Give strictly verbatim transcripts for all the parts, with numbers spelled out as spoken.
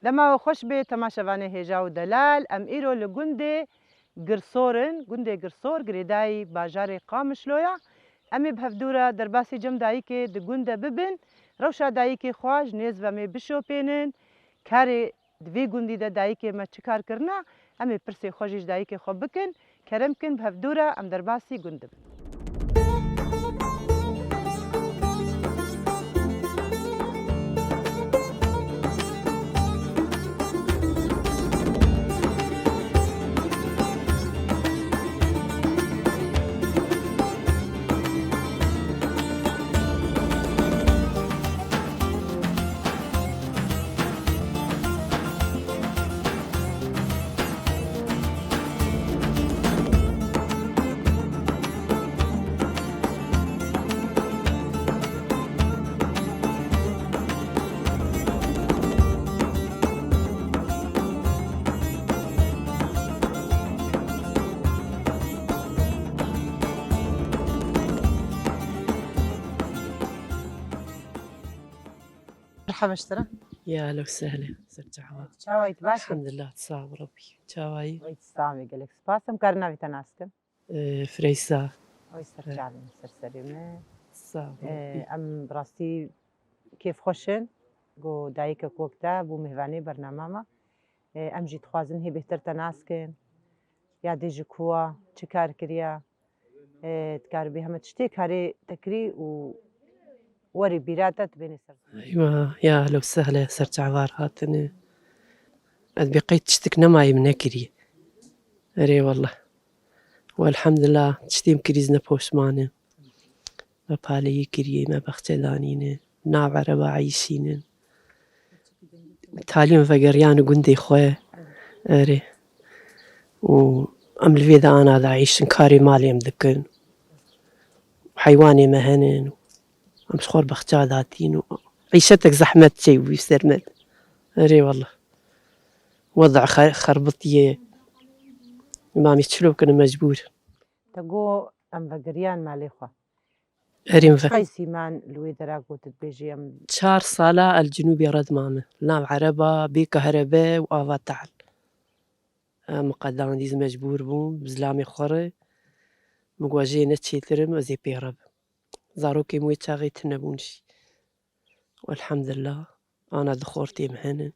Dema we xweş bê, temaşevanê hêja û delal. Em îro li gundê Girsor in. Gundê Girsor girêdayî bajarê Qamişlo ya. Em ê bi hevdû re derbasî cem dayikê di gund de bibin. Rewşa dayikê xwe ji nêz ve em ê bişopênin. Karê di vê gundî de dayikê me çi kar kirina, em ê pirsê xwe jî ji dayikê xwe bikin. Kerem kin bi hevdû re em derbasî gund dibin. Merhaba ji te re. Ya ehlen we sehlen, ser çava. Çawa yî, tu baş î? Elhamdulillah, sağ ol Rabbi. Çawa yî? Wê tu samê, gelek spas. Em karin navê te nas kin? Ee, Freysa. Wê ser çavê min, ser serê min. Sağ ol Rabbi. Ee, em bi rastî kêfxweş in ku dayikek wek te bû mêvanê bernama me. Ee, em jî dixwazin hê bêhtir te nas kin. Ya dê ji ku wa, çi kar kiriya? Ee, dikaribî heme tiştê karê te kirî û werî bîra te tu bênê ser. Eywa, ya ehlen we sehlen, ser çava re hatine. Ez bê qey tiştik nemayî min nekirî. Erê wallah. Welhamdulillah, tiştê min kirî ez ne poşman im. Me paleyî kirî, me baxçe danîne, nav ereba eyşînin. Talî em vegeriyane gundê xwe. Erê. Û em li vê de ana de eyşin, karê malê em dikin. Heywanê me hene. Em ji xwe re baxça datîn û îşetek zehmet çêbûyî ser me. Erê wallah. Weda xer-, xerbitiye. Mamê çilo kine mecbûr. Te got em vegeriyan malê xwe. Erê, em ve- Qeysî man li wê dera got dibêjî em. Çar sala el cinûbê re dimame. Nav ereba, bê kahrebe û ava tehl. Em qedan dîz mecbûr bûm, bi zilamê xwe re. Min got, "Ez ê ne çêtir im, ez ê pê re bim." Zarokê min wê çaxê tune bûn jî. Elhamdulillah, ana du xortê min hene.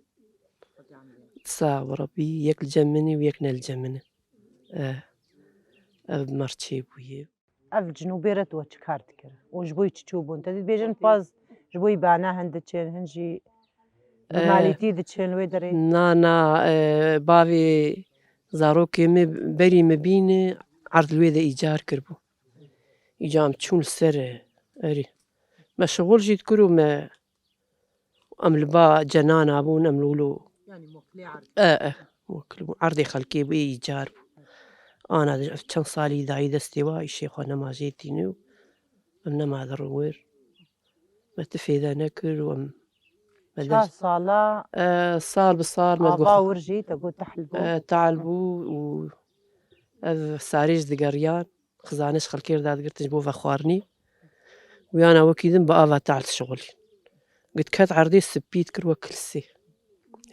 Sağ ol Rabbî, yek li cem min e û yek ne li cem min e. Eh, ev bi me re çêbûye. Ev cinûbê re tu we çi kar dikir? Û ji bo yî çi çûbûn? Te dibêjin paz ji bo yî bana hin diçin, hin jî bi Eh, malîtî diçin wê derê? Na, na, eh, bavê zarokê min berî min bîne, erd li wê de îcar kiribû. Îcar em çûn li ser, eh, erê. Me şixul jî dikir û me, em li ba cenana bûn, em li wilo. Yanî moklê erd. E, e, mokil bû. Erdê xelkê bû, ê îcar bû. Ana de çend salî dayî destê wa, îşê xwe nema jê tîne û em nema dirin wir. Me ti fêde nekir û em, me Çar dest sala E, sal bi sal me ava digot wir jî te got tehl bû. E, tehl bû û ev sarê jî digeriyan. Xizanê ji xelkê re dadigirtin ji bo vexwarinî. Û yana wekî din bi ava tehl dişixulîn. Got ket erdê spî dikir wek kilsê.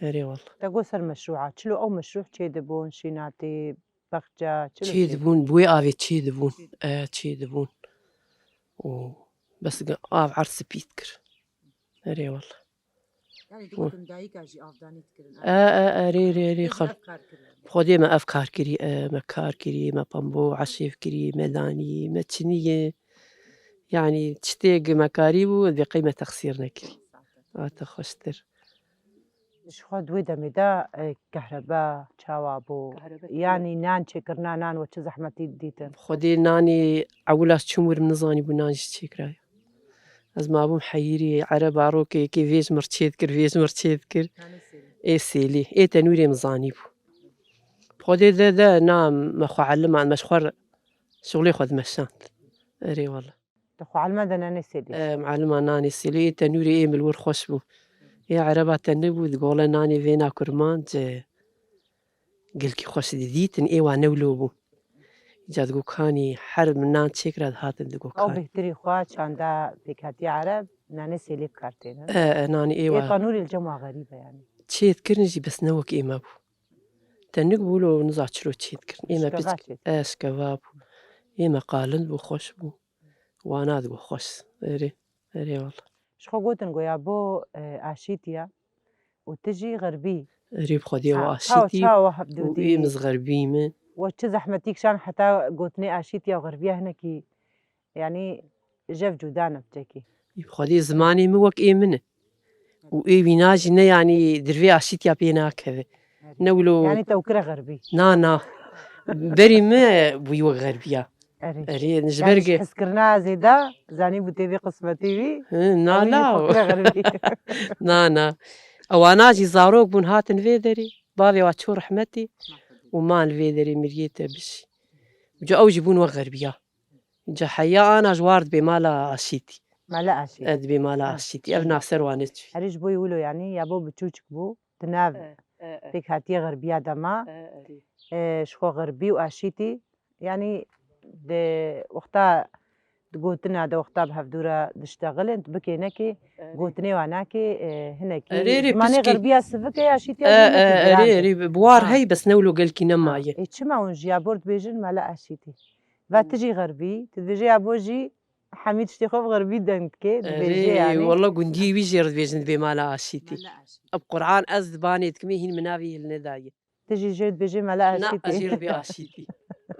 Erê wallah. Te got ser meşrûa. Çilo ew meşrû çê dibûn, şînatî, baxça, çilo Çê çê? Dibûn, bi wê avê çê dibûn. E, çê dibûn. Û bes av erd spî dikir. Erê wallah. Yanî digotin dayika jî avdanî dikirin. E, e, e, rê, rê, rê, Hêj xal. Ev kar kiriye. Xwedê me ev kar kirî, e, me kar kirî, me pembo eşêv kirî, me danî, me çinî ye. Yanî tiştê gi me karî bû, ez bê qey me texsîr nekirî. Hate xweştir. Ji xwe di wê demê de, e, kehrebe çawa bû? Kehrebe Yanî nan çêkirina nan we çi zehmetî dîtin? Xwedê nanê ewila çûm wir min nizanî bû nan jî çêkiraya. Ez mabûm heyîrî, ereba rokê yekê vê ji mir çê dikir, vê ji mir çê dikir. Nanê sêlî. Ê sêlî, ê tenûrê min zanî bû. Xwedê de, de, na, me xwe eliman, me ji xwe re şixulê xwe dimeşand. Erê wele. Te xwe elima de nanê sêlî? Em elima nanê sêlî, ê tenûrê ê min li wir xweş bû. Ê ereba te nebû, digole nanê vêna kurmanc, e, Gelkî xweş didîtin, ê wa newlo bû. Îca digokanî her min nan çêkira dihatin Ew digokan. Bêhtirî xwe çanda pêkhatî ereb, nanê sêlê bi kar têne. E, e, nanê ê Ê wa. Tenûrê li cem wa xerîb e yanî. çê dikirin jî bes ne wek ême bû. Tenik bû lo niza çiro çê dikirin. Ême Şikeva piç çê. E, şikeva bû. Ême qalin bû, xweş bû. Wana digo xweş. Erê, erê wala. Ji xwe gotin goya bo, e, aşîtiya û tu jî xerbî. Erê bi Xwedê Ha, wa çawa, aşîtî çawa we hevdû û dî? Ê min xerbî min. We çi zehmetî kişan heta gotinê aşîtiya û xerbiya hinekî, yanî jev cuda ne bi cekî. Ê bi Xwedê zimanê min wek ê min e. Û ê wîna jî ne, yanî dirvê aşîtiya pê nakeve. Erê. Ne wilo Yanî te kire xerbî. Na, na. Berî min bûyî wek xerbiya. Erê. Erê, ji Yanî ber ji ge- hizkirina zêde zanî bû tê vî qismetî wî. Hi, na, Yanî la. Xwe kire xerbî. Na, na. Ewana jî zarok bûn hatin vê derê. Bavê wa çû rehmetî û man li vê derê miriyê te bişî. Ca ew jî bûn wek xerbiya. Ca heya ana ji war dibê mala aşîtî. Mala aşîtî. E, dibê mala Ha. aşîtî. Ev naser wane çû. Herî ji bo wilo yanî ya bo bi çûçik bû. Di nav E, e, e. pêkhatiye xerbiya de ma. E, erê. E, ji xwe xerbî û aşîtî. Yanî di wexta di gotina de wexta bi hevdû re diştexilin, tu bikê nekê, Erê. gotinê wa nakê, e, hinekî Erê, erê, zimanê piçkî. xerbiya sivik e, aşîtiya E, jî hinekî e, giran erê, e. erê, bi war Ha. hey, bes ne wilo gelkî Ha. nemaye. Ê, çima hûn ji ya bo re dibêjin mala aşîtî? Va tu jî xerbî, tu dibêjê ya bo jî hemî tiştê xwe bi xerbî deng dike, dibêjê Erê, yanî. wala gundiyê wî jê re dibêjin dibê mala aşîtî. Mala aşîtî. Bi Quran ez dibanê dikimê hîn min navê hil nedaye. Tu jî jê dibêjê mela Na, aşîtî. ez jê re dibê aşîtî.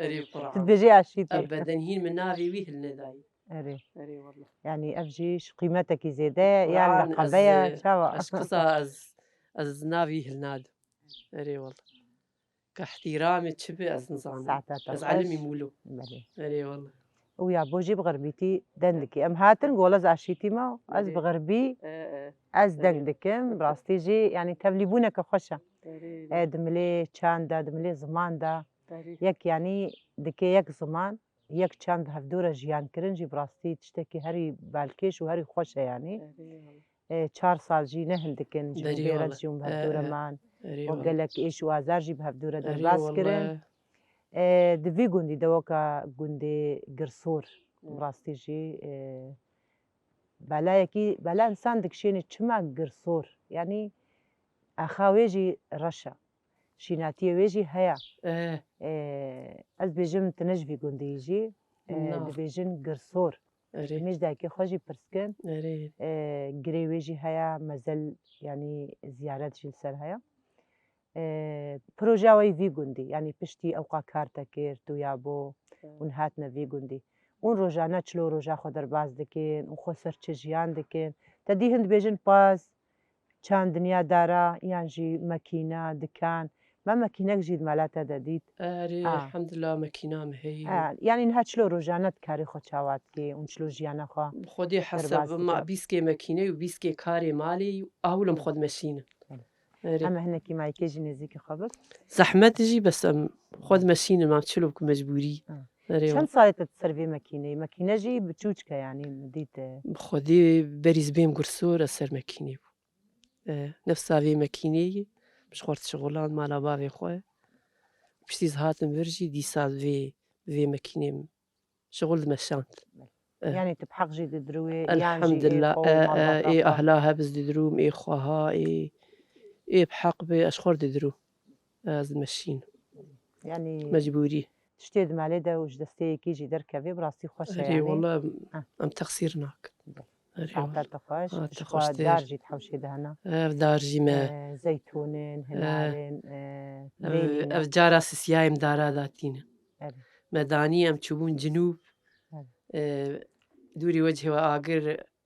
Erê bi Quran. Tu dibêjê aşîtî. Ebeden hîn min navê wî hil nedayî. Erê. Erê wala. Yanî ev jî ji qîmetekî zêde ye, yan Quran leqebe ye, ez, çawa? ez qisa ez, ez navî hil nadim. Erê wala. Ka ihtiramê çi bi ez nizanim. Saeta te Ez xweş. elimî mûlo. Belê. Erê wala. Û ya bo jî bi xerbîtî deng dikî. Em hatin, gol ez aşîtî me, ez Erê. bi xerbî, E, e. ez deng Erê. dikim. Rastî jî, yanî tevlîbûneke xweş e. Erê, E, erê. di milê çand de, di milê ziman de. Erê. Yek, yanî dike yek ziman, yek çand bi hevdû re jiyan kirin jî bi rastî tiştekî herî balkêş û herî xweş e yanî. Erê, erê. E, çar sal jî ne hindik in, ji Berê wala. mêrek jî hûn bi E, hevdû re e. man. Erê Û wala. gelek êş û azar jî bi hevdû re Erê derbas wala. kirin. E, di vî gundî de weka gundê Girsor, Hmm. bi rastî jî, e, belayekî, bela însan dikişênê çima Girsor? Yanî axa wê jî reş e. Şînatiyê wê jî heye. Eh. E, ez bêjim tu ne ji vî gundî yî jî, e, Na. dibêjin Girsor. Erê. Em ê ji dayikê xwe jî pirs kin. Erê. E, girê wê jî heye, mezel, yanî ziyaret jî li ser heye. E, projeya wê yî vî gundî, yanî piştî ewqa kar te kir, tu ya bo, Hı. hûn hatine vî gundî. Hûn rojane çilo roja xwe derbas dikin, û xwe ser çi jiyan dikin. Te dî hin dibêjin paz, çand dinya dara, yan jî mekîna, dikan. Me mekînek jî di mela te de dît. Erê, Ha. elhamdulillah, mekîna me heye. Ha, yanî niha çilo rojane dikarî xwe çawa dikî û çilo jiyana xwe Bi Xwedê hesab derbas ma dike. bîskê mekîne û bîskê karê malê û ahûl em xwe dimeşînin. Belê. Erê. Em hinekî mayikê jî nêzîkî xwe bik. Zehmet jî bes em xwe dimeşînin, ma çilo ku mecbûrî. Ha. Erê Çend wa. salê te di ser vê mekîneyê? Mekîne jî bi çûçke yanî min dît, e. Bi Xwedê berî ez bêm Girsor ez ser mekînê bû. E, nefsa vê mekîneyê, ji xwe re dişixulan mala bavê xwe. Piştî ez hatim vir jî dîsa vê, vê mekînê min şixul dimeşand. E. Yanî tu bi heq jî didirû wê, yan jî ê Elhamdulillah, xwe û e, e, malbata ê xwe? ahla heb ez didirûm, ê xweha, ê, ê bi heq be ez xwe re didirûm. Ez dimeşînim. Yanî Mecbûrî. tiştê di malê de û ji destê yekî jî derkeve, bi rastî xweş e Erê yanî. wala Ha. em texsîr nakin. Erê Saeta wala. te xweş, Ha, ji te xwe xweş dar tê. jî di hewşê de hene. Ev dar jî me. E, zeytûn in, E, hinar in, e, ev, lêlî ne. ev cara sisiyayê em dara datînin. Erê. Me danî em çûbûn cinûb. Erê. E, dûrî wecihê we agir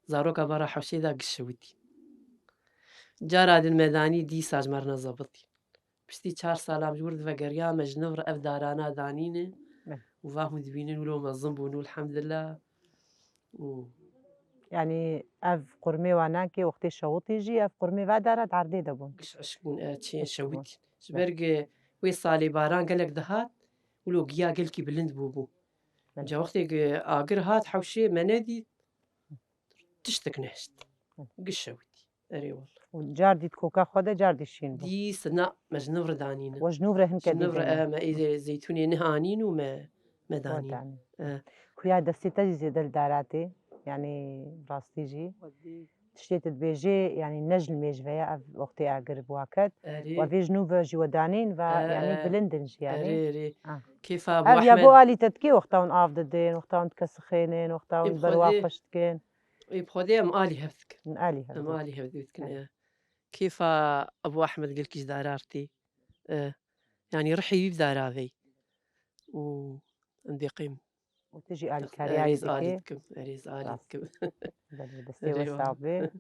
zaroka me re hewşê da gişewitî. Cara din me danî dîsa ji me re nezebitî. Piştî çar salan ji wir divegeriya me ji nû re ev darana danîne. Beh. Û va hûn dibînin wilo mezin bûn û elhamdulillah. Û Yanî ev qurmê wa nakê wextê şewitî jî ev qurmê va dara di erdê de bûn. Giş eşk bûn, e, çê Eşk bûn. şewitî. Ji Beh. ber ge wê salê baran gelek dihat, wilo giya gelkî bilind bûbû. Beh. Ca wextê ge agir hat hewşê me nedît, tiştek nehişt. Hı. Giş şewitî. Erê wala. Û car dît koka xwe de, car dî şîn bû. Dî sina me ji nû re danîne. We ji nû re hin Ji nû re, kedî e, me ê zeytûnê nih anîn û me, me We danîn. danîn. E. Xuya destê te jî zêde li dara tê. Yanî rastî jî. Xwedî. tiştê tu dibêjê, yanî ne ji limêj ve ye, ev wextê agir bi waket. Erê. Wa vê ji nû ve jî we danîn, va, E, yanî e. Bilind in jî, yanî. Erê, erê. Ah. Kêfa Ev Abu ya bo Ahmed. Alî te dikê, wexta hûn av didin, wexta hûn dikesixênin, wexta Ê, hûn bi berwa Xwedê. Xweş dikin. Ê, bi Xwedê em alî hev dikin. Hûn alî hev Em dikin. Alî hev dikin, Evet. e. Kêfa Abu Ahmed gelkî ji dara tê. E, yanî rihê wî bi dara vey. Û em dê qêm. Û tu jî alîkariya wî Erêz alî dikê. Dikim, erêz alî Rast. Dikim. Belê, destê Erê we wa. Sax be.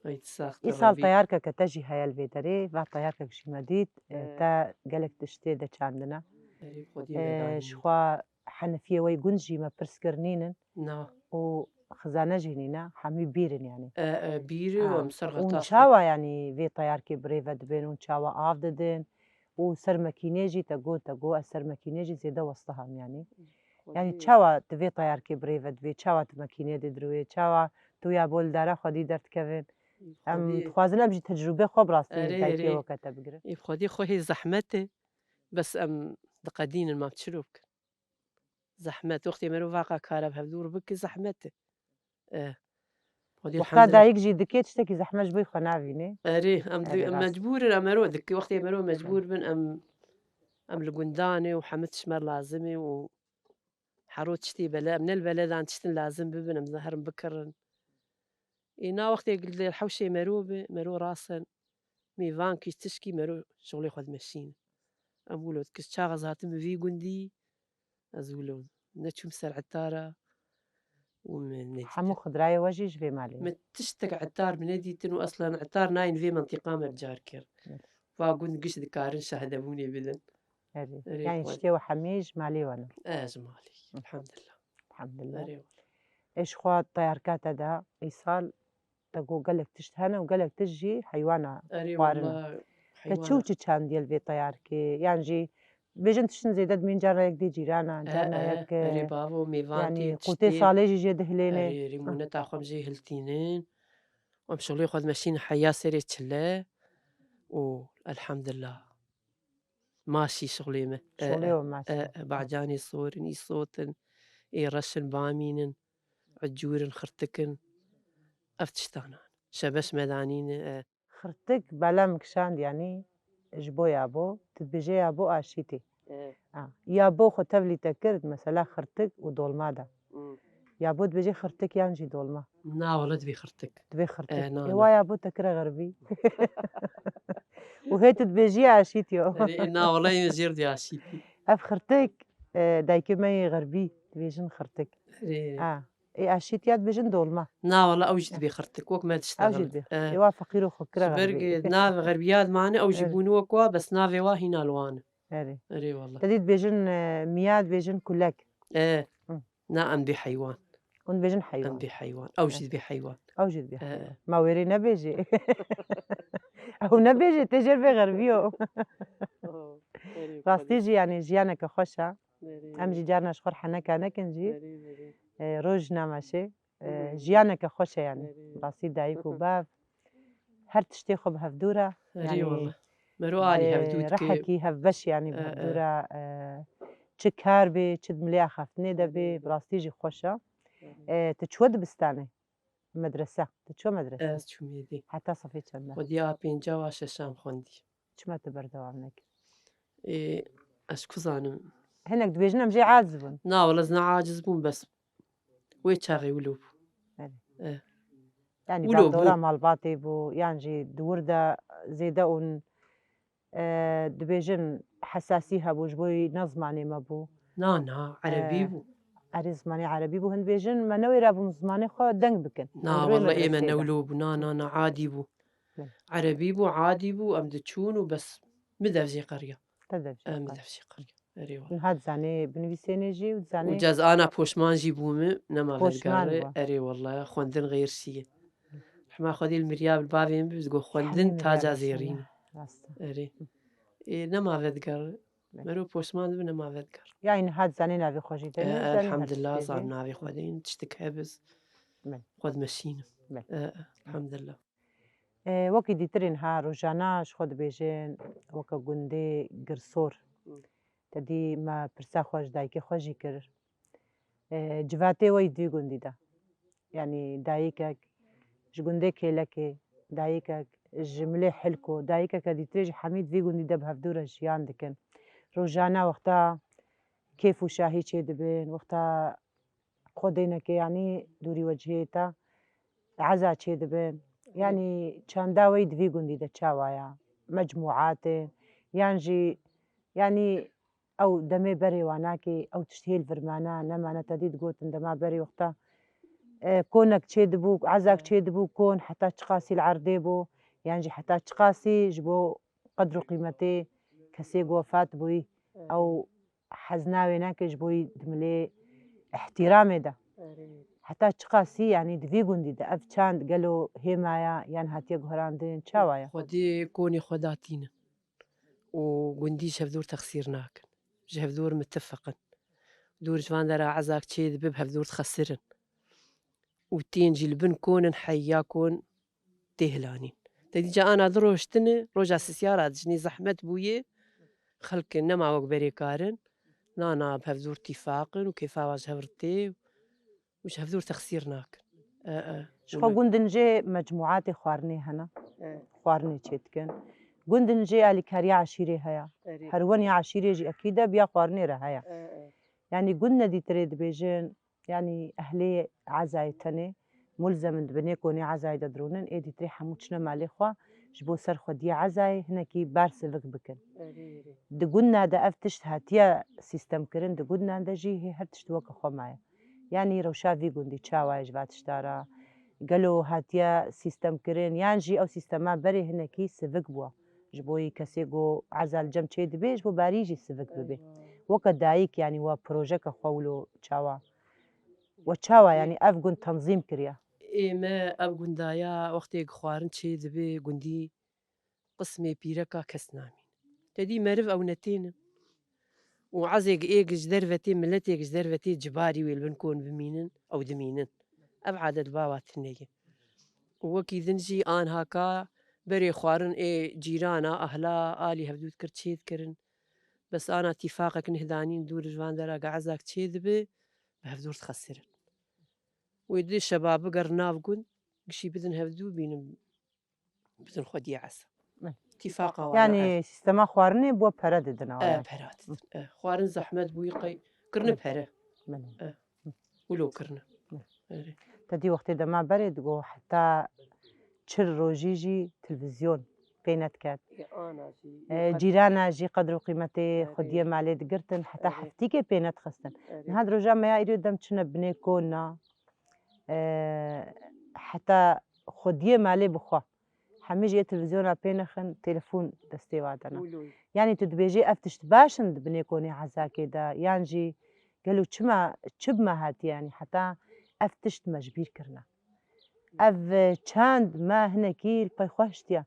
Ay, tu sax, tu Îsal rabî. Teyarkeke te jî heye li vê derê, va teyarkek jî me dît, e, Ee. Te gelek tiştê de çandine. Erê, Xwedî Ee, medanî. Ji xwe henefiyê we yê gund jî me pirs kir nînin. Na. Û xizane jî nîne, hemî bîr in yanî. E, e, bîr û Ha. Em ser Û xeta çawa yanî vê teyarkê bi rê ve dibên û çawa av didin û ser mekînê jî te got, te got ez ser mekînê jî zêde westiham yanî. Yanî Xwedî. Çawa tu vê teyarkê bi rê ve dibê, çawa tu mekînê dê dirûyê, çawa tu ya bo li dara xwedî derdikevin? Em Xwedî. Dixwazin em jî tecrûbê xwe bi rastî Erê, dayikê erê. Weke te bigirin. Ê Xwedî xwe hê zehmet e, bes em diqedînin ma çilo bikin. Zehmet. Wextê mero vaqa kara bi hevdû re bike, zehmet e. E, Xwedî Wexta elhamdulillah. Dayik jî dikê tiştekî zehmet ji bo xwe navînê. Erê, em Erê, di-, rast. Mecbûr in, em mero dike. Wextê mero mecbûr bin, em, em li gundan ê û hemî tişt me lazim ê û hero tiştê bele, em ne li beledan tiştin lazim bibin, em herin bikirin. Ê, na wextê li hewşê mero bi, mero rasen. Mêvankî tişkî mero şixulê xwe dimeşînin. Em wilo dikir çax ez hatim bi vî gundî, ez wilo neçûm ser etara û min nedîtin. Hemû xidrayê we jî ji vê malê ye? Min tiştek etar min nedîtin û eslen etar nayên vê mentiqa me bi car kir. Evet. Va gund giş dikarin şahdebûnê bidin. Erê. Erê, Yanî xwe. Tiştê we hemî ji malê we ne? E, ji malê. Hı. Elhamdulillah. Elhamdulillah. Erê, wele. Ê ji xwe teyarka te de îsal te got gelek tişt hene û gelek tişt jî heywana Erê, xwarin e. Wele, Te çi û heywana. Çi çandiye li vê teyarkê? Yan jî bêjin tiştin zêde dimîn carna yek dê cîrana, E, carna e, yek, e, erê bavo, mêvan yanî tê, qûtê tiştê. Salê jî jê dihilêne. Erê, erê, Ah. Mûneta xwe em jê hiltînin. Em şixulê xwe dimeşînin heya serê çile û elhamdulillah. Maşî şixulê me. E, Şixulê e, we maşî. E, e, bacanê sor in, îsot in, ê reş in, bamîn in, ecûr in, xirtik in. Ev tiştanan. Şebeş me danîne, e. Xirtik bela min kişand, yanî ji bo yabo, tu dibêje yabo aşîtî. E. Ha, yabo xwe tevlî te kir, mesela xirtik û dolma de. Hmm. Ya bo dibêjê xirtik yan jî dolma? Na wele dibê xirtik. Dibê xirtik. Eh, na, Ê na. Wa ya bo te kire xerbî. Û hê tu dibêjî aşît yo. Erê, na wele yê jêr dê aşît. Ev xirtik, e, dayikê me yê xerbî dibêjin xirtik. Erê. Ha. Ê aşît ya dibêjin dolma. Na wele ew jî dibê xirtik. Wek me dişta Ew jî xirtik. Dibê. Eh. Ê wa feqîr û xwe kire xerbî. Ji ber navê xerbî ya dimane ew jî bûne wek wa bes navê wa hîna li wan e. Erê. Erê wele. Te dî dibêjin, e, miya dibêjin kulek. E. Hı. Na, em dibê heywan. Hûn dibêjin heywan. Em dibê heywan. Ew jî dibê heywan. Ew jî dibê heywan. E. Ma wêrê nebêjê. Ew nebêjê, tê jêr vê xerbiyo. Oh, erê, Rastî jî, yanî, jiyaneke xweş e. Erê. Em jî carna ji xwe heneka nekin jî. Erê, erê. E, roj nameşê. E, Hı. Jiyaneke xweş e, yanî. Erê. Rastî dayik û Hı hı. Bav. Her tiştê xwe bi hevdû re, Erê yanî, wele. Mero alî e, hevdû dike. Rehekî hevbeş, yanî, bi E, e. Hevdû re, e, çi kar bê, çi di milê axaftinê de bê, Erê. Bi rastî jî xweş e. Erê. E, tu çû dibistanê? Medrese. Tu çû medrese? Ez çûm êdî. Heta sefê çend e? Xwedî a pênca wa şeşan xwendî. Çima tu berdewam nekir? Ê, ez ku zanim. Hinek dibêjin em jê aciz bûn. Na, wele ez ne aciz bûm, bes wê çaxê wilo bû. Erê. Eh. Yanî wilo bû. Berdewra malbatê bû, yan jî di wir de zêde hûn, e, dibêjin hesasî hebû, ji bo wî ne zimanê me bû. Na, na, erebî E, bû. Erê, zimanê erebî bû, hin dibêjin me newêrabûn zimanê xwe deng bikin. Na, Em rê wele ê me medresê ne de. Wilo bû, na, na, na, adî bû. Belê. Erebî bû, adî bû, em diçûn û bes min dev jê qeriya. Te dev jê Em qeriya. Dev jê qeriya. Erê wele. Niha dizanê binivîsênê jî û dizanê Û cez ana poşman jî bû min, nema Poşman vedigare. Bû. Erê wele, xwendin xêr şiye. Rehma Xwedî li mirya bi bavê min bi, digo xwendin Hemî taca mirya zêrîn. Rast e. Erê. Ê, nema vedigare. Belê. Mero poşman dibe nema vedigare. Ya niha dizanê navê xwe jî E, tenê, zanê her elhamdulillah, tiştê zan bê. Navê xwe deyîn, tiştik hebiz. Belê. Xwe dimeşînim. Belê. E, e, elhamdulillah. E, wekî dîtirên ha rojana ji xwe dibêjin, weke gundê Girsor. Hı. Te dî me pirsa xwe ji dayikê xwe jî kir. E, civatê we yî di vî gundî de. Yanî dayikek, ji gundê Kêlekê, dayikek ji milê Hilko, dayikeke dîtirê ji hemî di vî gundî de bi hevdû re jiyan dikin. Rojane wexta kêf û şahî çêdibin, wexta xwedêneke, yanî dûrî wecihê te eza çêdibin. Yanî çanda wê di vî gundî de çawa ya? Mecmûatê, yan jî, yanî ew demê berê wa nakê, ew tişt hêl vir mane, nemane, te dî digotin dema berê wexta, e, konek çêdibû, ezak çêdibû kon, heta çiqasî li erdê bû, yan jî heta çiqasî ji bo qedr û qîmetê kesê ku wefat bûyî, ew hezna wê nake ji bo yî di milê îhtîramê de. Erê. Heta çiqasî, yanî di vî gundî de ev çand gelo hêmaya yan hatiye guherandin, çawa ye? Xwedê konê xwe datînin û gundî ji hevdûr texsîr nakin. Ji hevdûr mitifiq in. Dûr ji van dera ezak çê dibe bi hevdûr dixesirin. Û tên jî li bin kon in, heya kon tê hilanîn. Te dî ca ana di roj tine, roja sisya re dijinê zehmet bûye, xelk nema wek berê karin, nana bi hevdûr tîfaq in û kêfa wan ji hev re tê û ji hevdûr texsîr nakin. E, e. Ji xwe gundin jê mecmûatê xwarinê hene. E. Xwarinê çê dikin. Gundin jê alîkariya eşîrê heye. Erê. Her wenî eşîrê jî ekîd e, biya xwarinê re heye. E, e. Yanî gund nedîtirê dibêjin, yanî ehlê ezayê tenê mulzem in di binê konê ezayê de dirûnin, ê dîtirê hemû çine malê xwe ji bo ser xwediyê ezayê hinekî bar sivik bikin. Erê, erê. Di gundna de ev tişt hatiye sîstemkirin, di gundna de jî hê her tişt weke xwe maye. Yanî rewşa vî gundî çawa ye ji va tişta re? Gelo hatiye sîstemkirin, yan jî ew sîstema berê hinekî sivik bû? Ji bo yî kesê ku eza li cem çê dibe, ji bo barî jî sivik bibe. Eywa. Weke dayik, yanî we projeke xwe wilo çawa? We çawa, yanî ev gund tenzîm kiriye? Ê me ev gundaya wextê ku xwarin çê dibe gundî qismê pîreka kes namîn. Te dî meriv ew netênin. Û ezêk êk ji dervetê, miletêk ji dervetê cibarî wê li bin kon bimînin, ew dimînin. Ev adet bawa tune ye. Û wekî din jî anha ka berê xwarin ê cîrana, ahla, alî hevdû dikir çê dikirin. Bes ana tîfaqek nihdanîn dûr ji van dera ga ezak çê dibe, bi hevdûr dixesirin. Wê dê şeba bigerin nav gund, gişî bidin hevdû bînin, bidin xwediyê esa. Eh. Tîfaqa wan. Yanî, eh, sîstema xwarinê bo pere didin awa, eh, yanî. Pere didin. Eh, xwarin zehmet bûyî qey kirine pere. Belê. Eh. Wilo kirine. Belê. Erê. Te dî wextê dema berê digo heta çil rojî jî televîzyon pê nediket. Ê, ana jî, ê, ê, qed- cîrana jî qedr û qîmetê, erê, xwediyê malê digirtin, heta, erê, heftîkê pê nedixistin. Erê. Niha di roja me ya îro dem çine binê kona, e, heta xwediyê malê bi xwe. Hemî jî yê televîzyona pê nexin, telefon destê wa de ne. Wilo. Yanî tu dibêjî ev tişt baş in di binê konê ezakê de, yan jî gelo çima, çi bi me hatiye, yanî heta ev tişt me ji bîr kirine? Ev çand me hinekî li pey xwe hiştiye.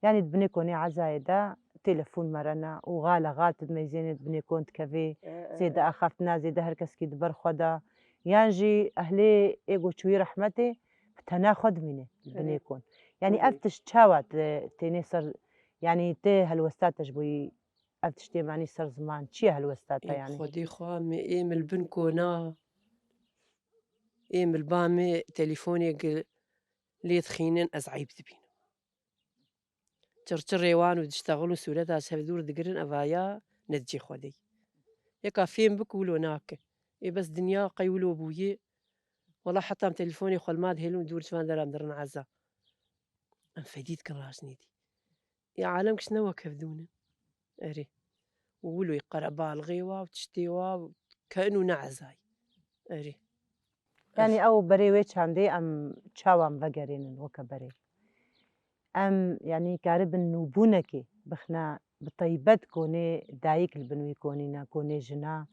Yanî di binê konê ezayê de telefon mere ne û xale xal tu dimeyzênê di binê kon dikevê, e, e, zêde, e, axaftina zêde her keskî di ber xwe de. Yan jî ehlê ê ku çûyî rehmetê bi tena xwe dimîne di binê kon. Yanî ev tişt çawa te-, tênê ser, yanî tê helwesta te ji bo yî ev tiştê manî ser ziman? Çi ye helwesta te yanî? Xwedê xwe me ê min li bin kona, ê min li ba me telefonê gi-, lê dixînin, ez eyb dibînim. Çirçirê wan û diştexil û sûreta ji hev dûr digirin, evaya nedicê Xwedê. Yeka fêm bik wilo nake. Ê bes dinya qey wilo bûye. Wela heta em telefonê xwe li ma dihêlin û dûr ji van dera em dirin eza. Em fedî dikin rajnê dî. Ê alem giş ne wek hevdû ne. Erê. Û wilo yê qerebalixê wa û tiştê wa û ke inu ne ezayî. Erê. Yanî ew berê wê çandê em çawa em vegerênin weke berê? Em, yanî, karibin nûbûnekê bixne bi taybet konê dayik li bin wî konî ne, konê jina,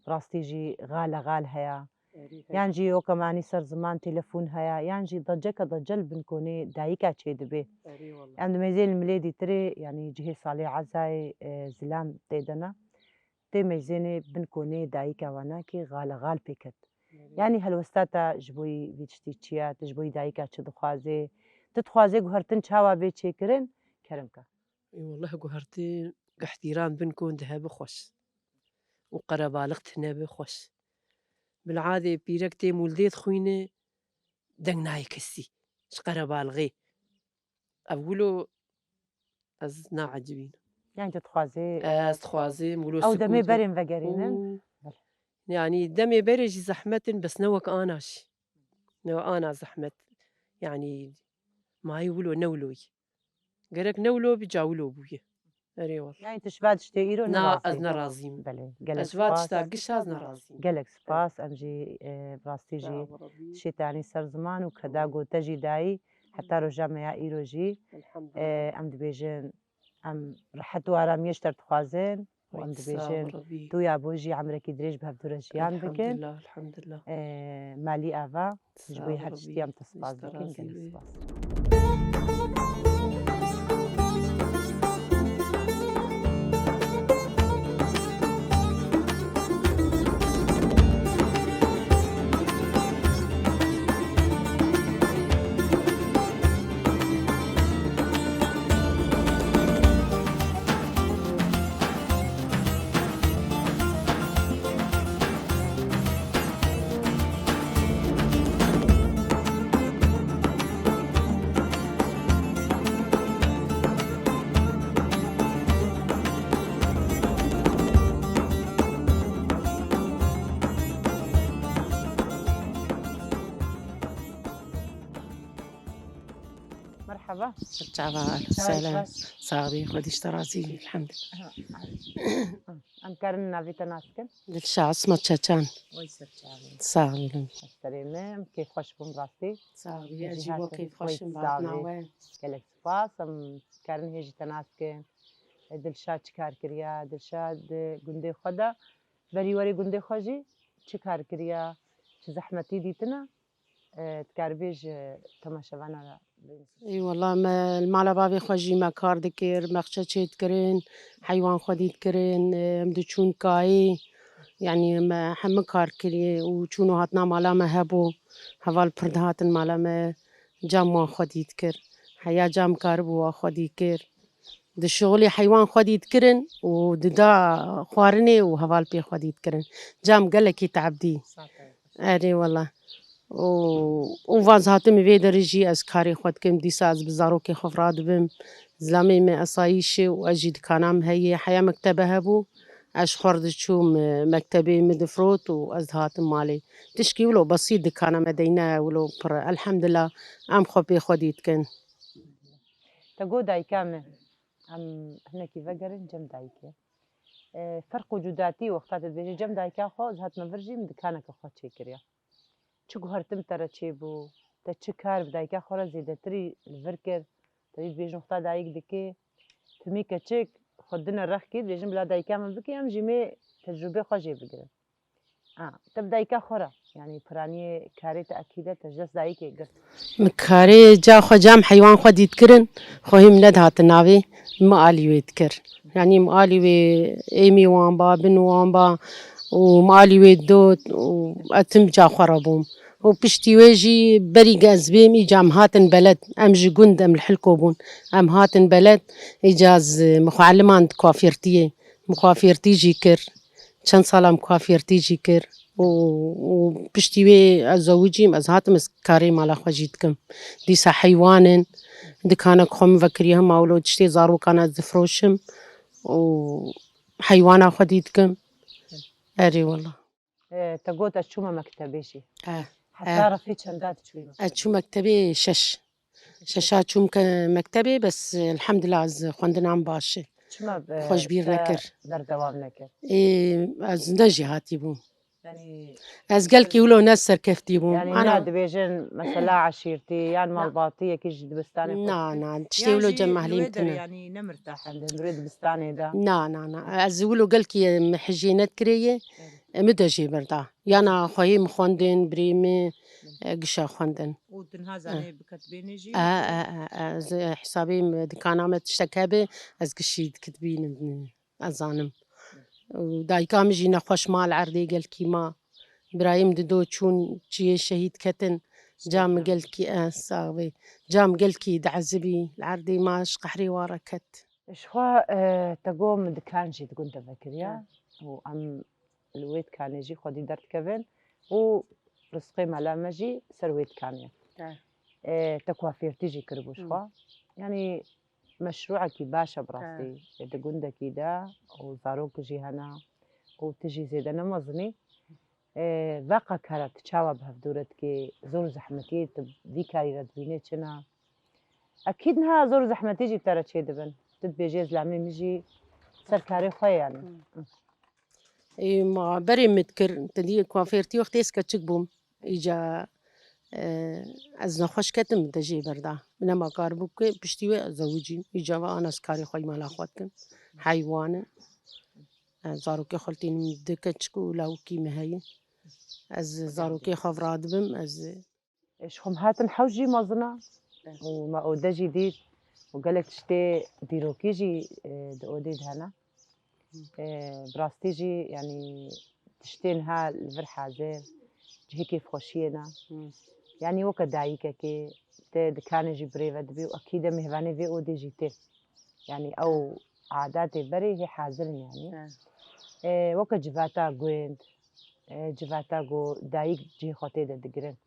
rastî jî xale xal heya. Erê, erê. Yan jî weke manî ser ziman telefon heya, yan jî deceke decel bin konê dayika çêdibe. Erê, wela. Em dimeyzên li milê dîtirê, yanî cihê salê ezayê, e, zilam tê de ne. Tê meyzênê bin konê dayika wana kê xale xal pê ket. Erê. Yanî helwesta te ji bo yî vî tiştî çi ye? Tu ji bo yî dayika çi dixwazê? Tu dixwazê guhertin çawa bê çêkirin? Kerem ke. Ê, welleh guhertin, ihtîram bin kon dihe bi xweş. Û qerebalix tine bi xweş. Bil'adê pîrek tê mûldê dixwîne, deng nayê kesî. ji qerebalixê. Ev wilo ez naecibînim. Yani tu dixwazî Ez dixwazim wilo ew demê sukûtê. Berên vegerînin? Û, yani demê berê jî zehmet in, bes ne wek ana jî. Ne wek ana zehmet. Yani mayî wilo ne wilo ye. Gerek ne wilo bi ca wilo bûye. Erê wal. Yani tu ji va tiştê îro ne Na, razî? Ez ne razîm. Belê, gelek Ez va spas. Tişta giş ez ne razîm. Gelek spas, em jî, e, rastî jî Bravo, Rabî. Şêtanî ser ziman û keda gote jî dayî, heta roja me ya îro jî, Elhamdulillah. E, em dibêjin, em rehet û aramiyê ji te dixwazin û em Wek sağ dibêjin, ol, Rabî. Tu ya bo jî emrekî dirêj bi hevdû re jiyan bikin. Elhamdulillah, elhamdulillah. E, malî ava. Ji bo her tiştî em te spas dikin, gelek spas. Merhaba. Çava, Çava selam. Baş. Sağ ol, Xwedî ji te razî, elhamdulillah. Em karin navê te nas bikin? Dilşa Asma Çeçan. Oy ser çavê. Sağ olun. Serê me, em kêfxweş bûn rastî. Sağ ol, ez jî bo kêfxweş im, bi hatina we. Gelek spas, em karin hê jî te nas bikin. E, Dilşa çi kar kiriya? Dilşa di gundê xwe de, berî werê gundê xwe jî çi kar kiriya? Çi zehmetî dîtina? E, dikaribê ji temaşevana re bênî. Ê wela me li mala bavê xwe jî me kar dikir, me xçe çêdikirin, heywan xwedî dikirin, e, em diçûn kayê, yanî me hemû kar kiriye û çûn û hatina mala me hebû, heval pir dihatin mala me, cam wan xwedî dikir, heya cam karibû wa xwedî kir. Di şixulê heywan xwedî dikirin û dida xwarinê û heval pê xwedî dikirin. Cam gelekî teeb dî. Erê wela. Û, û van zihatim vê derê jî ez karê xwe dikim. Dîsa ez bi zarokê xwe radibim. Zilamê me esayîşê û ez jî dikana min heye. Heya mektebe hebû. Ez ji xwe re diçûm, e, mektebê min difirot û ez dihatim malê. Tişkî wilo besît dikana me deyne wilo pir e. Elhemdulillah, em xwe pê xwedî dikin. Te got dayika me, em hinekî vegerin cem dayikê. E, ferq û cudatî wexta te dibêjî cem dayika xwe, ez hatime vir jî min dikaneke xwe çêkiriye. Çi guhertin te re çêbû, te çi kar bi dayika xwe re zêdetirî li vir kir? Te dî dibêjin wexta dayik dikê, timî keçik xwe dine rexkî, dibêjin bila dayika min bikê, em jî mê tecrûbê xwe jê bigirin. A, te bi dayika xwe re, yanî piraniyê karê te ekîde te ji dest dayikê girt. Min karê ca xwe cam heywan xwe dît kirin, xwe hî min nedihatin navê, min alî wê dikir. Yanî min alî wê êmî wan ba, bin wan ba û min alî wê dot û ez tim ca xwe re bûm. Û piştî wê jî berî ge ez bêm, îca em hatin beled. Em ji gund, em li Hilko bûn. Em hatin beled, îca ez, min xwe eliman di kuafêrtiyê. Min kuafêrtî jî kir. Çend sala min kuafêrtî jî kir û, û piştî wê ez zewicîm, ez hatim, ez karê mala xwe jî dikim. Dîsa heywan in, dikanek xwe min vekiriye hema wilo tiştê zarokan ez difiroşim û heywana xwedî dikim. Erê wela. E, te got ez çûme mektebê jî. E, Heta e. Rexî çenda diçûyî mektebê? Ez çû mektebê şeş. Şeşa çûm ke mektebê, bes, elhamdulillah, ez xwendina min baş e. Çima be-, Xwe ji bîr te nekir. Berdewam nekir? Ê, ez ne jêhatî bûm. Yanî Ez gelkî wilo ne serkeftî bûm. Yanî Ana ne dibêjin mesela eşîrtî yan Na. Malbatî yekî ji dibistanê xwe Na, dikir? Na, tiştê Yan wilo jî cem li mehlê wê min derê tune. Yanî ne mirtah in, li hundirê dibistanê de. Na, na, na. Ez wilo gelkî em hijê nedikirê ye. Evet. Em de jê berda. Yana xwehî min xwendin, birê min, Hı. e, gişa xwendin. Û dinha zanê Eh. biket bênê jî? E, e, e, e, ez, e, hesabê min dikana me tiştek hebe, ez gişî dikit bînim, ez zanim. Û dayika min jî nexweş ma li erdê gelkî ma. Birayê min dido çûn çiyê şehîd ketin. Ca min Şehîd gelkî, e, sax bê. Ca min gelkî diezibî, li erdê ma ji qehrê wa re ket. Ji xwe, e, te got min dikan jî di gund de vekiriya. Ha. Û em li wê dikanê jî xwedî derdikevin û rizqê mala me jî ser wê dikanê ye. Ha. E, te kuafêrtî jî kiribû ji Hmm. xwe. Yanî meşrûekî baş e bi rastî. E, di gundekî de û zarok jî hene û tu jî zêde ne mezin î. E, veqa kara tu çawa bi hevdû re dikê, zor û zehmetiyê tu vî karî re dibînê çi ne? Ekîd niha zor û zehmetî jî bi te re çêdibin. Tu dibêjê zilamê min jî ser karê xwe ye yanî. Hmm. Ê, ma berê min dikir, te dî kuafêrtî wextê ez keçik bûm. Îca, e, ez nexweş ketim, min te jê berda. Min nema kar bû ke piştî wê ez zewicîm. Îca ve ana ez karê xwe yî mala xwe dikim. Heywan in. E, zarokê xwe tînim du keçik û lawikî min heye. Ez zarokê xwe vira dibim, ez Ji xwe hatin hewş jî mezin e û me ode jî dît û gelek tiştê dîrokî jî, e, di odê de hene. E, bi rastî jî, yanî tiştê niha li vir hazir, cihê kêfxweşiyê ne. Yanî weke dayikekê tê dikanê jî bi rê ve dibî û ekîde mêvanê vê odê jî tê. Yanî ew adatê berê hê hazir in yanî. E, weke civata gund, e, civata ku dayik cihê xwe tê de digirin.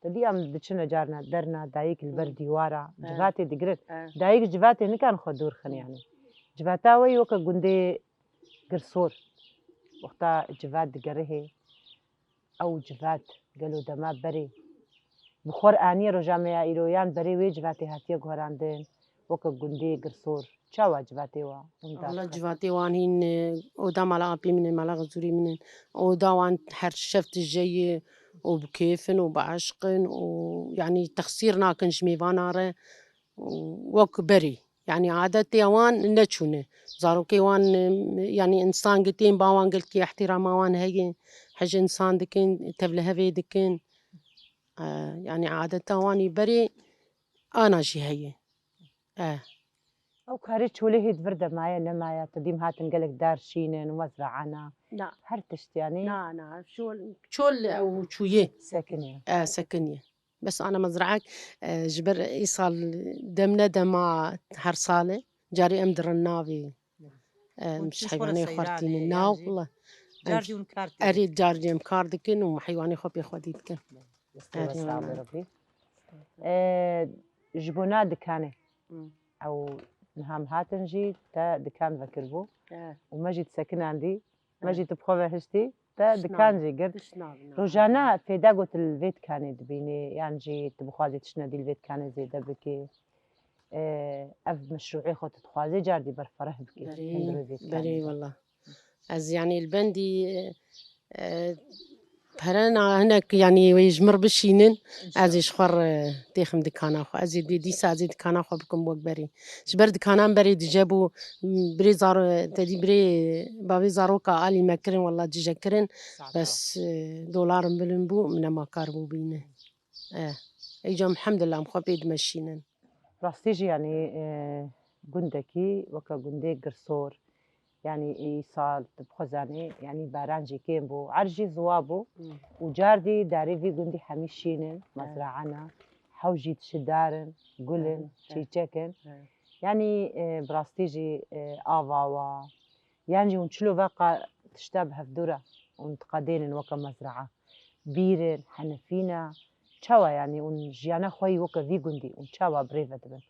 Te dî em diçine carna derna dayik li ber Hmm. dîwara, Eh. civatê digirin. Eh. Dayik civatê nikan xwe dûr xin Eh. yanî. Civata we weke gundê Girsor. Wexta civat digerihê, ew civat gelo dema berê bi xwe re aniye roja me ya îro yan berê wê civatê hatiye guherandin weke gundê Girsor? Çawa civatê wa winda Wala dikin? Civatê wan hîn, e, oda mala apê min in, mala xizûrê min in. Oda wan her şev tije ye û bi kêf in û bi eşq in û, yanî, texsîr nakin ji mêvana re û wek berê. Yanî, adetê wan neçûne. Zarokê wan, e, yanî, însan gitên ba wan gelkî ehtîrama wan heye. Hej însan dikin, tevlihevê dikin. E, yanî, adeta wan î berê ana jî heye. E. Ew karê çolê hê di vir de maye nemaye, tu dîm hatin gelek dar şînin û mezraana. Na. Her tişt yanî. Na, na, çol, çol ew çûyê. Sekiniye. E, sekiniye. Bes ana mezraek, e, ji ber îsal dem ne dema her sal e. Carê em dirin navê. E, Hûn em ji tişt xwe re heywanê xwe seyranê, tînin yan nav, jî wala. Em carî hûn kar tînin. Erê, carî em kar dikin û heywanê xwe pê xwedî dikin. Destê we Erê, sağ wala. Be Rabbî. E, ji bona dikanê. Hmm. Ew niha em hatin jî te dikan vekiribû. Eh. Û me jî disekinandî. Me Eh. jî tu bi xwe ve hiştî, te Tişt dikan nabin. Jî girt. Tişt nabin, nabin. Rojane fêda got li vê dikanê dibînê, yan jî tu bixwazî tiştine dî li vê dikanê zêde bikê. E, ev meşrûê xwe tu dixwazî cardî berfereh bikê. Berê, hundirê vê dikanê berê de. Wela. Ez, yanî, li bendî, e, pere na hinek, yanî, wê ji mir bişînin, ez ê ji xwe re têxim dikana xwe. Ez ê dê dîsa ez ê dikana xwe bikim wek berê. Ji ber dikanan berê dije bû, birê zaro-, te dî birê bavê zaroka alî me kirin, wela dije kirin. Sax Bes, e, dolar bilind bû, min nema kar bû bîne. E, êca, elhamdulillah, em xwe pê dimeşînin. Rastî jî, yanî, e, gundekî weke gundê Girsor, yanî îsal tu bixwe zanî, yanî baran jî kêm bû, erd jî ziwa bû Hmm. û cardî darê vî gundî hemî şîn in, Eh. mezraana, hew jî dişidar in, gul in, Eh, eh. çîçek in. Eh. Yanî, e, bi rastî jî, e, ava wa, yan jî hûn çilo veqa tişta bi hevdû re hûn diqedênin weke mezraa? Bîr in, henefî ne? Çawa, yanî hûn jiyana xwe yî weke vî gundî hûn çawa bi rê ve dibin?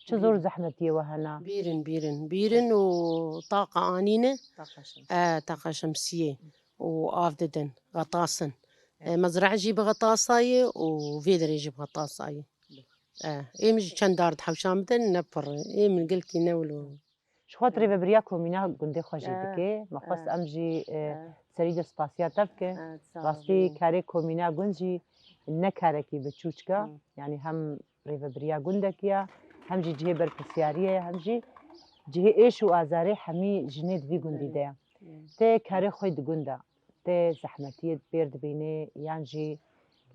Çi zor Bîr. zehmetiyê we hene? Bîr in, bîr in, bîr in û taqa anîne. Taqa şems. E, taqa şemsiyê û av didin, xetas in. E, mezra jî bi xetasa ye û vê derê jî bi xetasa ye. E, ê min jî çend dar di hewşan bidin, ne pir. Ê min gelkî ne wilo. Ji xwe tu rêvebiriya komîna gundê xwe jî Eh, dikê. Me xwest eh, em jî, e, eh. serî de spasiya te bikin. Eh, sağ ol. Rastî karê komîna gund jî ne karekî biçûçik e. Hmm. Yanî hem rêvebiriya gundekî ye, hem jî cihê berpirsyariyê ye, hem jî cihê êş û azarê hemî jinê di vî gundî de ye. Hmm. Tê karê xwe di gund de, tê zehmetiyê pêr dibînê, yan jî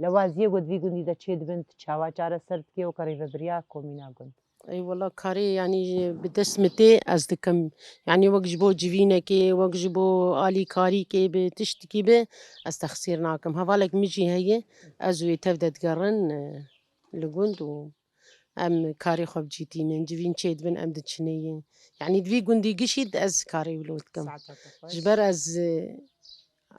lewaziyê ku di vî gundî de çêdibin, tu çawa çareser dikê weke rêvebiriya komîna gund? Ey wela karê, yanî, bi dest min tê, ez dikim. Yanî wek ji bo civînekê, wek ji bo alîkarîkê bi tiştikî bi, ez texsîr nakim. Hevalek min jî heye, ez û wê tev de digerin, e, li gund û em karê xwe bicîtînin, civîn çêdibin, em diçinê yin. Yanî di vî gundî gişî de ez karê wilo dikim. Saeta te xweş. Ji ber ez, e,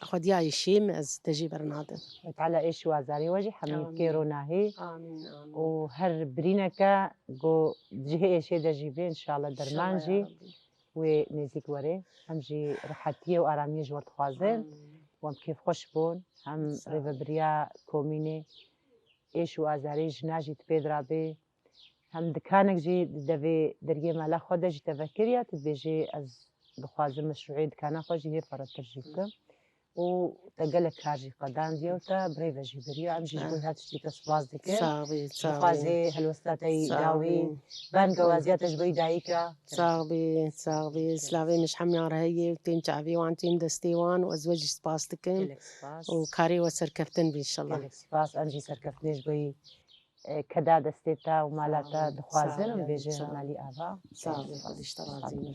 Xwediya êşê min ez te jê bernadim. Xwedê Teala êş û azarê we jî hemî Amîn. Bike ronahî. Amîn, amîn. Û her birîneke ku cihê êşê de jî bê, înşallah derman İnşallah ya jî Rabbî. Wê nêzîk were. Em jî rehetiyê û aramiyê ji we dixwazin. Amîn. Em kêfxweş bûn. Hem Sağ ol. Rêvebiriya komînê êş û azarê jina jî di pê de rabê. Hem dikanek jî di devê deriyê mala xwe de jî te vekiriya, tu dibêjê ez dixwazim meşrûeyê dikana xwe jî hê ferretir jî bikim. Û te gelek kar jî qedandiye û te bi rê ve jî biriya. Em jî ji bo her tiştî te spas dikin. Sax bî, sax bî. Dixwazê helwesta te yî Sax dawî bî. Bang ewaziya te ji bo yî dayîka. Sax bî, sax bî. Silavê min ji hemiyan re heye û tên çavê wan, tên destê wan û ez we jî spas dikim. Gelek spas. Û karê we serkeftin bî înşallah. Gelek spas. Em jî serkeftinê ji bo yî e, keda destê te û mala te Sağ ol, dixwazin sağ ol, û bêjin sağ ol. Malî ava. Sağ ol, Xwedê ji te razî be.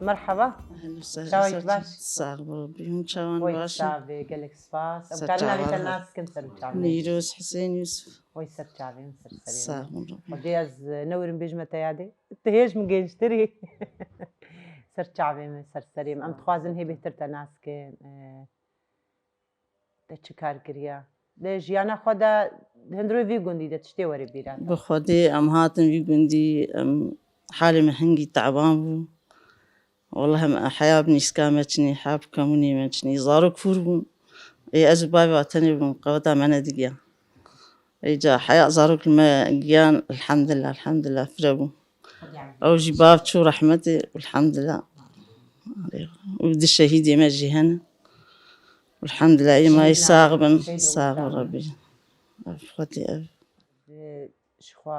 Merhaba. Ehlen we sehlen. Çawa yî, baş? Sax bû. Hûn çawan baş in? Wê sax bê, gelek spas. Em karin navê te nas bikin ser û çavê me? Nîroz Hisên Yûsif. Wê ser çavê min, ser serê min. Sax bû. Xwedê ez, e, ne werim bêjime te yadê. Tu hêj min gençtir î. Ser çavê min, ser serê min. Em dixwazin hê bêhtir te nas bikin. E, Te çi kar kiriye? Di jiyana xwe de, di hundirê vî gundî de tiştê were bîra te? Bi Xwedê em hatin vî gundî, em, halê me hingî teban bû. Welleh em heya bi nîska me çinî, heya bi kemûnê me çinî. Zarok fûr bûn. Ê ez û bavê wa tenê bûn, qeweta me nedigiya. Ê ca heya zarok li me giyan, elhamdillah, elhamdillah, fire bû. Ew jî bav çû rehmetê, elhamdillah. Û di şehîdê me jî hene. Elhamdillah, ê me yê sax bin, sax bin Rebbî. Ev Xwedê ev. Ji xwe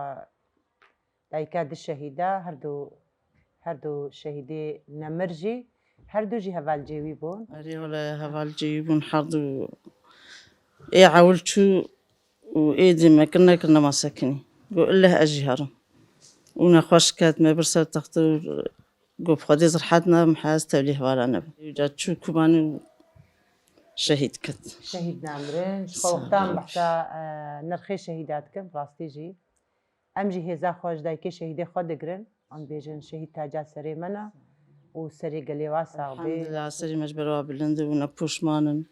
dayika di şehîda, her du, her du şehîdê nemir jî, her du jî hevalcê wî bûn. Erê, wele hevalcê wî bûn, her du. Ê ewil çû, û êdî me kir nekir nema sekinî. Got, "Illeh ez jî herim." Û nexweş ket, me bir ser textê û got, "Bi Xwedê ez rehet nabim, heya ez tevlî hevala nebim." Îca çû Kubanî û şehîd ket. Şehîd namirin. Ji xwe wextan behsa, e, nirxê şehîda dikin, rastî jî. Em jî hêza xwe ji dayikê şehîdê xwe digirin. Em bêjin şehîd taca serê me ne û serê gelê wa sax bê. Elhamdulillah, serê me ji ber wa bilind e û ne poşman in.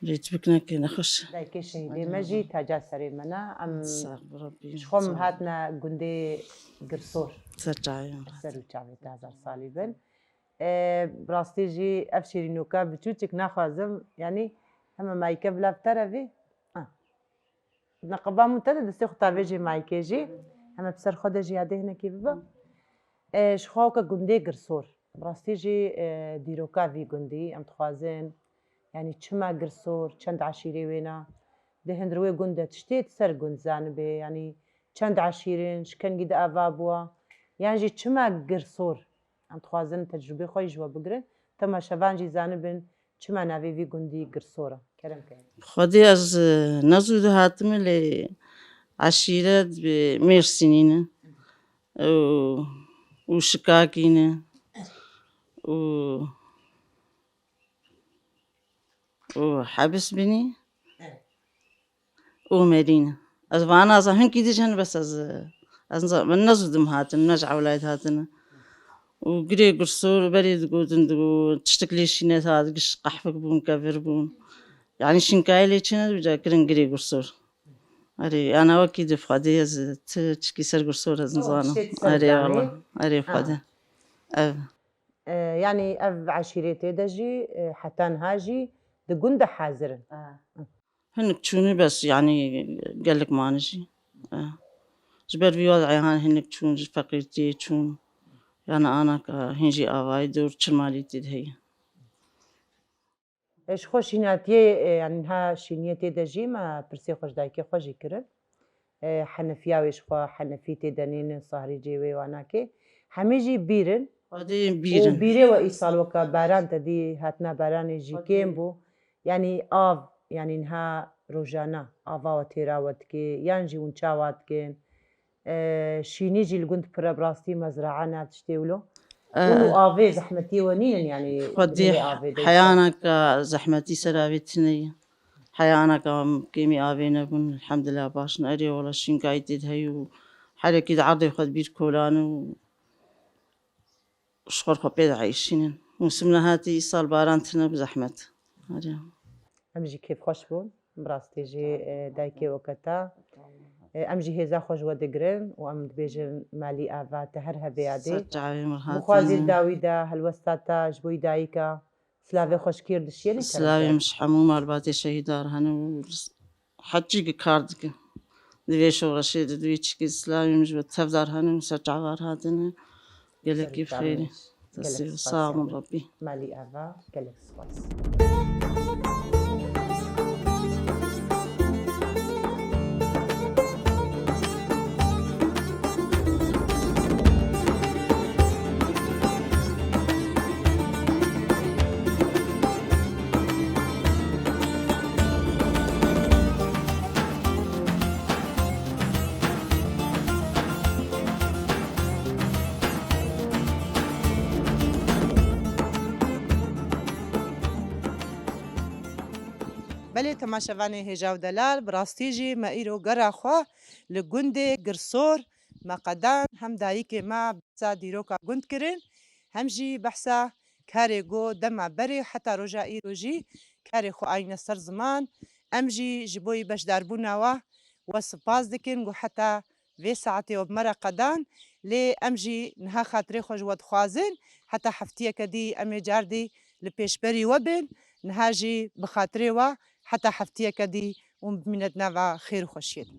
Lê tu bik neke nexweş. Dayikê şehîdê me jî taca serê me ne. Em Sax bi Rebbî. Ji xwe em hatine gundê Girsor. Ser çavê me. Ser û çavê te hezar salî bin. E, bi rastî jî ev şêrînoka biçûçik naxwazim, yanî heme mayîke bila bi te re vê. Ah. Neqeba min te de destê xwe tavêjê mayîkê jî. Heme bi ser xwe de jî yadê hinekî bibe. E, ji xwe weke gundê Girsor. Bi rastî jî, e, dîroka vî gundî em dixwazin. Yanî çima Girsor, çend eşîrê wê ne? Di hundir wê gund de tiştê di ser gund zanibê. Yanî çend eşîr in, ji kengî de ava bûa? Yan jî çima Girsor? Em dixwazin tecrûbê xwe yî ji we bigirin. Temaşevan jî zanibin çima navê vî gundî Girsor e. Kerem ke. Xwedê ez, e, ne zû dihatime lê eşîret bi Mêrsînî ne. Û, û Şikakî ne. Û û Hebis Binî û Merîn. Ez vana za hinkî dî jin bes ez, ez niza-, min ne zû dim hatin, ne ji ewlayê dihatin. Û girê Girsor berê digotin, digo tiştik lê şîne hat, giş qehfik bûn, kevir bûn. Yanî şînkayê lê çêne dibî ca kirin girê Girsor. Erê, ana wekî di Xwedê ez ti çikî ser Girsor ez nizanim. Erê, wala. Erê, Xwedê. Ev. E, yanî ev eşîretê de jî, e, heta niha jî di gund de hazir in. Hinek çûnî bes, yanî gelek mani jî. E, ji ber vî wadî han hinek çûn, ji feqîrtiyê çûn. Yanî ana ka hîn jî avayî dor çi malî tê de heye. E, ji xwe şînatiyê, e, yani niha şîniyê tê de jî me pirsê xwe ji dayikê xwe jî kirin. E, Henefiya wê ji xwe, Henefî tê de nînin, Sahrî cê wê wa nake. Hemî jî bîr in. Xwedê yên bîr Û in. bîrê we îsal weke baran te dî hatina baranê jî Xwedê. kêm bû. Yani av, yani niha rojana ava we têra we dike, yan jî hûn çawa dikin? E, şînî jî li gund pir e, bi rastî mezraa ne tiştê wilo. E, Û avê zehmetî we nînin, yani Xwedê binê avê de heyaneka zehmetî ser avê tune ye. Heyaneka kêmî avê nebûn, elhamdulillah baş in. Erê wala şînkayî tê de heye û herekî di erdê xwe dibîr kolan û ji xwe xwe pê dieyşînin. Mûsim nehatî, îsal baran tune bi zehmet. Erê. Em jî kêfxweş bûn. Bi rastî jî, e, dayikê weke te. E, em jî hêza xwe ji we digirin û em dibêjin malî ava te her hebe yadê. Ser çavê min Bi xwazî hatî. dawî de helwesta te ji bo dayika. Silavê xweşkî dişiyê ne Silavê min ji hemû malbatê şehîdar hene û heçî ki kar dikin. Di vê şoreşê de, di vê çikê silavê min ji we tevdar hene û ser çavar hatine. Gelekî Serî xêrî. çavê. Destê Gelek spas sağ olun yani. Rabbî. Malî ava, gelek spas. Belê temaşevanê hêja û delal, bi rastî jî me îro gera xwe li gundê Girsor me qedan, hem dayikê me behsa dîroka gund kirin, hem jî behsa karê ku dema berê heta roja îro jî karê xwe ayîne ser ziman. Em jî ji bo yî beşdarbûna we, we spas dikin ku heta vê saetê we bi me re qedan. Lê em jî niha xatirê xwe ji we dixwazin, heta heftiyeke dî em ê cardî li pêşberî we bên. Niha jî bi xatirê we heta heftiyeke dî hûn bimîne di nava xêr û xweşiyê de.